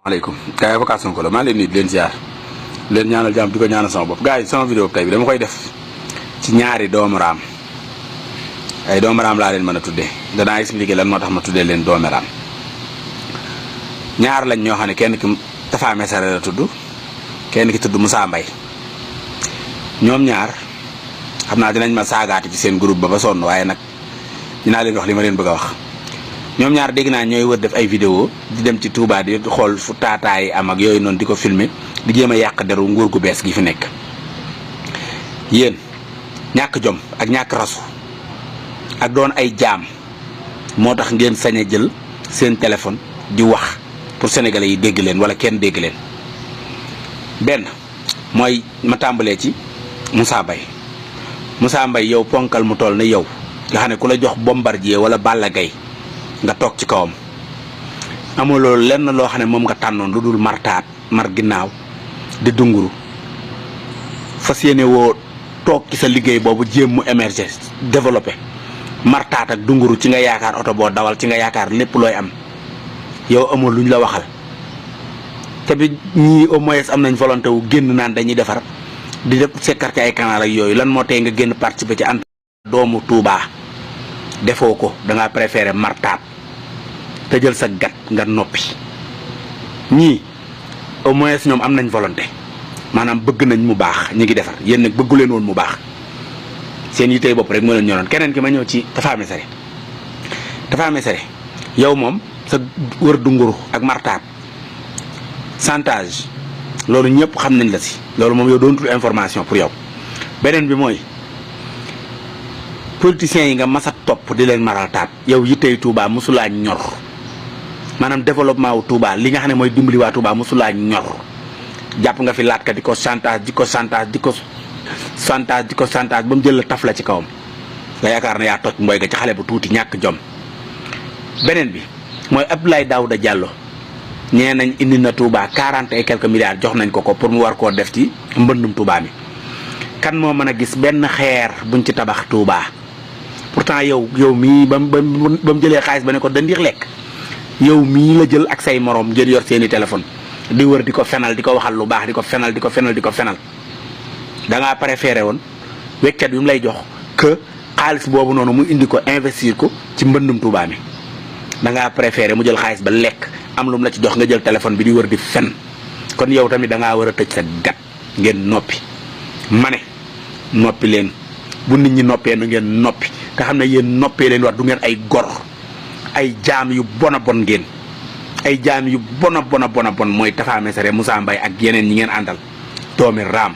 maaleykum gars yi avocat Sonko la maa leen nuyu di leen ziar leen ñaanal jàmm di ko ñaanal sama bopp gars yi sama vidéo tey bi dama koy def ci ñaari doomu raam ay doomu raam laa leen mën a tuddee danaa expliquer lan moo tax ma tuddee leen doomu raam ñaar lañ ñoo xam ne kenn ki Tafa Mesere la tudd kenn ki tudd Moussa Mbaye ñoom ñaar xam naa dinañ ma saagaati ci seen groupe ba sonn waaye nag dinaa leen wax li ma leen bëgg a wax. ñoom ñaar dégg naa ñooy wër def ay vidéo di dem ci Touba di xool fu taataay am ak yooyu noonu di ko filmer di jéem a yàq deru nguur gu bees gi fi nekk. yéen ñàkk jom ak ñàkk rasu ak doon ay jaam moo tax ngeen sañ a jël seen téléphone di wax pour sénégalais yi dégg leen wala kenn dégg leen. benn mooy ma tàmbalee ci Moussa Mbaye yow ponkal mu toll ne yow nga xam ne ku la jox Bombardier wala Balla Gaye nga toog ci kawam amoo loolu lenn loo xam ne moom nga tànnoon lu dul martaat mar ginnaaw di dunguru fas yéene woo toog ci sa liggéey boobu jéem mu émerger développé martaat ak dunguru ci nga yaakaar oto boo dawal ci nga yaakaar lépp looy am yow amoo luñ la waxal te bi ñii au moins am nañ volonté wu génn naan dañuy defar di def sekkar ci ay canal ak yooyu lan moo tey nga génn participer ci doomu Touba defoo ko dangaa préféré martaat te jël sa gat nga noppi ñii au moins ñoom am nañ volonté maanaam bëgg nañ mu baax ñi ngi defar yéen nag bëggu leen woon mu baax seen yitey bopp rek moo leen ñoroon. keneen ki ma ñëw ci Tafa Mesere yow moom sa wër dunguru ak martaat chantage loolu ñëpp xam nañ la si loolu moom yow doonatul information pour yow. beneen bi mooy politiciens yi nga mas a topp di leen maral taat yow yittey Touba mosulaa ñor maanaam développement wu Touba li nga xam ne mooy dimbali waa Touba mosulaa ñor jàpp nga fi laat ka di ko chantage ba mu jël la taf la ci kawam nga yaakaar ne yaa toj mboy ga ci xale bu tuuti ñàkk jom. beneen bi mooy Abdoulaye Daouda Diallo ñee nañ indi na Touba 40 et quelques milliards jox nañ ko pour mu war koo def ci mbëndum Touba mi kan moo mën a gis benn xeer buñ ci tabax Touba. pourtant yow mii ba mu jëlee xaalis ba ne ko dandiix lekk yow mii la jël ak say morom ngeen yor seeni téléphone di wër di ko fenal di ko waxal lu baax di ko fenal da ngaa préféré woon wekkat bi mu lay jox que xaalis boobu noonu mu indi ko investir ko ci mbëndum Touba mi da ngaa préféré mu jël xaalis ba lekk am lu mu la ci jox nga jël téléphone bi di wër di fen kon yow tamit da ngaa war a tëj sa gat ngeen noppi ma ne noppi leen bu nit ñi noppee nu ngeen noppi te xam ne yéen noppee leen war du ngeen ay gor ay jaam yu bona bon ngeen ay jaam yu bona bon mooy Tafa Mesere Moussa Mbaye ak yeneen ñi ngeen àndal doomi raam